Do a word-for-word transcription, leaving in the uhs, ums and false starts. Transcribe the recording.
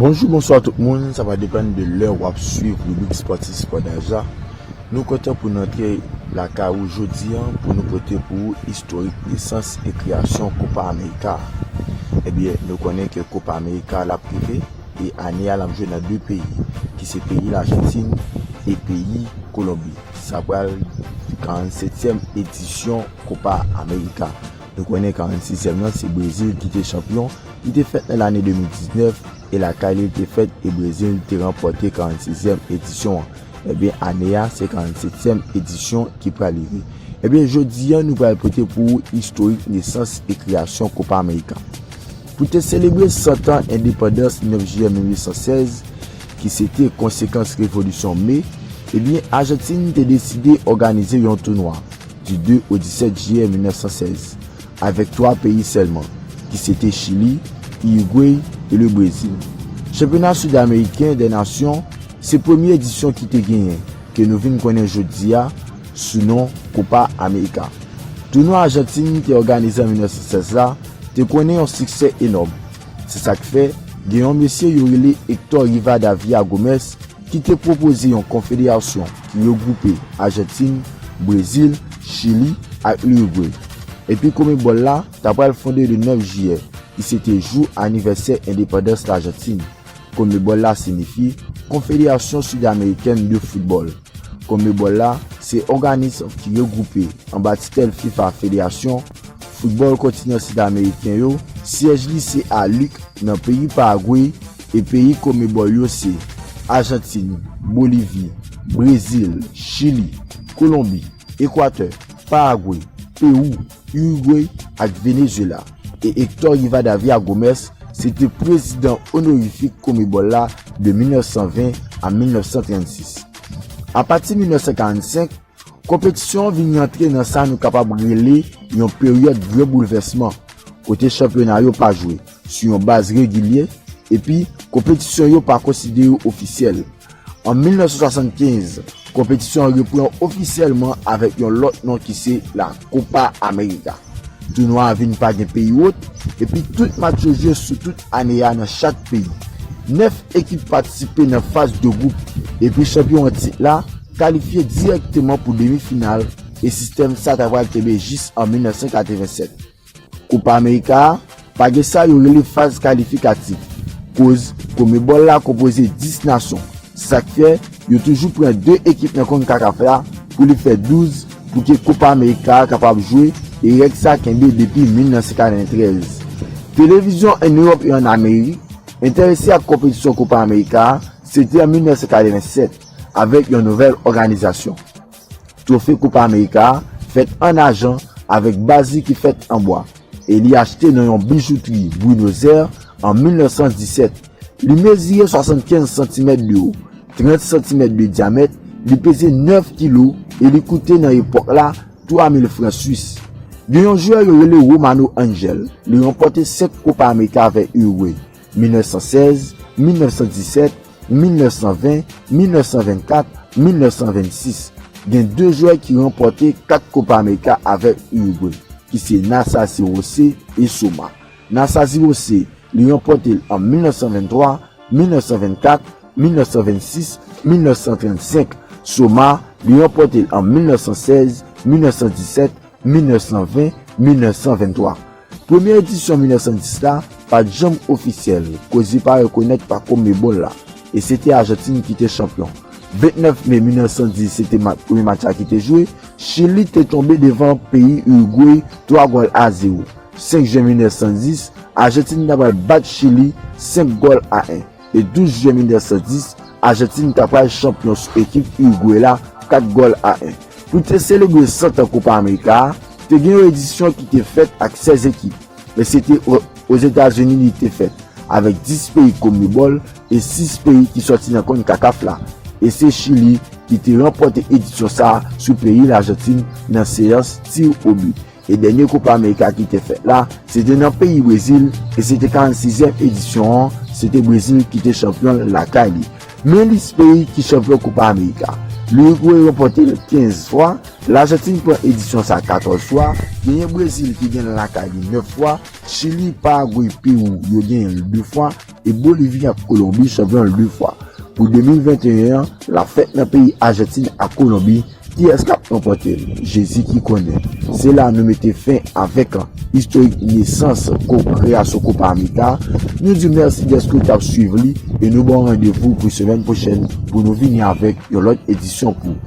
Bonjou, bonswa tout moun, sa va depann de lè w ap swiv ribrik Spòtif Spò Daj la. Nou kontan pou n antre lakay ou jodi a pou nou pote pou ou istorik nesans e kreyasyon Copa America. Ebyen, nou konnen ke Copa America l ap rive e ane a l ap jwe nan de peyi, ki se peyi Lajantin e peyi Kolonbi. Sa pral karannsetyèm edisyon Copa America. Nou konnen karannsizyèm nan se Brezil ki te chanpyon. Li te fèt nan lane de mil diznèf e lakay li te fèt e Brezil te ranpòte karannsizyèm edisyon an. Ebyen, ane a se karannsetyèm edisyon ki pral rive. Ebyen, jodi a nou pral pote pou ou istorik nesans e kreyasyon Copa America. Pou te selebre san tan endepandans nèf jiyè mil uit san sèz, ki se te konsekans revolisyon Me, ebyen, Ajantin te deside òganize yon tounwa di de o disèt jiyè mil nèf san sèz, avèk twa peyi sèlman, ki se te Chili, Irigwe e le Brezil. Chanpyona Sid Ameriken dè Nasyon se premye edisyon ki te genyen, ke nou vin konnen jodi a sou non Copa America. Tounwa Ajantin te òganize an mil nèf san sèz la te konnen yon siksè enòm. Se sa k fè, gen yon mesye yo rele Hector Rivadavia Gómez ki te pwopoze yon konfederasyon ki regwoupe Ajantin, Brezil, Chili ak Irigwe. Epi Conmebol la ta pral fonde le nèf jiyè, ki se te jou anivèsè endepandans Lajantin. Conmebol la siyifi Confederación Sudamericana de Fútbol. Conmebol la se òganis ki regwoupe anba titèl FIFA Federasyon Foutbòl Kontinan Sid Ameriken yo. Syèj li se a Luque, nan peyi Paragwe, e peyi Conmebol yo se Ajantin, Bolivi, Brezil, Chili, Kolonbi, Ekwatè, Paragwe, Pewou, Irigwe ak Venezuela. E Hector Rivadavia Gómez se te prezidan onorifik Conmebol la de mil nèf san ven a mil nèf san trannsis. Apati mil nèf san karannsenk, konpetisyon an vin rantre nan sa nou kapab rele yon peryòd gran boulvèsman, kote chanpyona yo pa jwe sou yon baz regilye, epi konpetisyon yo pa konsidere ofisyèl. An mil nèf san swasannkenz, konpetisyon an reprann ofisyèlman avèk yon lòt non ki se la Copa America. Tounwa a vin pa gen peyi wòt, epi tout match yo jwe sou tout ane a nan chak peyi. Nèf ekip patisipe nan faz de gwoup, epi chanpyon an tit la kalifye dirèkteman pou demi final, e sistèm sa ta pral kenbe jis an mil nèf san katrevennsèt. Copa America a pa gen sa yo rele faz kalifikatif, koz Conmebol la konpoze dis nasyon. Sa k fè, yo toujou pran de ekip nan konkakaf la pou li fè douz pou ke Copa America a kapab jwe, e règ sa kenbe depi mil nèf san katreventrèz. Televizyon an Ewòp e an Amerik enterese ak konpetisyon Copa America a se te an mil nèf san katrevennsèt, avèk yon nouvèl òganizasyon. Twofe Copa America a fèt an ajan avèk baz li ki fèt an bwa, e li achte nan yon bijoutri Buenos Aires an mil nèf san disèt. Li mezire swasannkenz santimèt de wo, trant santimèt de dyamèt, li peze nèf kilo e li koute nan epòk la twa mil fran swis. Gen yon jwè yo rele Romano Angel, li ranpòte senk Copa America avèk Uruguay, mil nèf san sèz, mil nèf san disèt, mil nèf san ven, mil nèf san vennkat, mil nèf san vennsis. Gen de jwè ki ranpòte kat Copa America avèk Uruguay, ki se Nasasi José e Soma. Nasasi José, li ranpòte l an mil nèf san venntwa, mil nèf san vennkat, mil nèf san vennsis, mil nèf san trannsenk. Soma, li ranpòte l an mil nèf san sèz, mil nèf san disèt, mil nèf san ven, mil nèf san venntwa. Premye edisyon mil nèf san dis la pa t janm ofisyèl, koz li pa rekonèt pa Conmebol la, e se te Ajantin ki te chanpyon. Vennèf me mil nèf san dis, se te ma-, premye match la ki te jwe. Chili te tonbe devan peyi Uruguay twa gòl a zewo. Senk jen mil nèf san dis, Ajantin ta pral bat Chili senk gòl a en. E douz jen mil nèf san dis, Ajantin ta pral chanpyon sou ekip Uruguay la kat gòl a en. Pou te selebre san tan Copa America a, te gen yon edisyon ki te fèt ak sèz ekip, men se te o-, Ozetazini li te fèt, avèk dis peyi Conmebol e sis peyi ki sòti nan konkakaf la. E se Chili ki te ranpòte edisyon sa a sou peyi Lajantin nan seyans tir o bi. E dènye Copa America ki te fèt la, se te nan peyi Brezil, e se te karannsizyèm edisyon an, se te Brezil ki te chanpyon lakay li. Men lis peyi ki chanpyon Copa America. Uruguay ranpòte l kenz fwa, Lajantin pran edisyon sa katòz fwa, genyen Brezil ki gen l lakay li nèf fwa, Chili, Paragwe, Pewou, yo genyen l de fwa, e Bolivi ak Kolonbi chanpyon de fwa. Pou de mil venteyen an, l ap fèt nan peyi Ajantin ak Kolonbi. Kiyès k ap ranpòte l? Jezi ki konnen. Se la nou mete fen avèk istorik nesans ko kreyasyon Copa Amiga. Nou di mèsi dèske w t ap swiv li e nou ba w randevou pou semèn pwochèn pou nou vini avèk yon lòt edisyon pou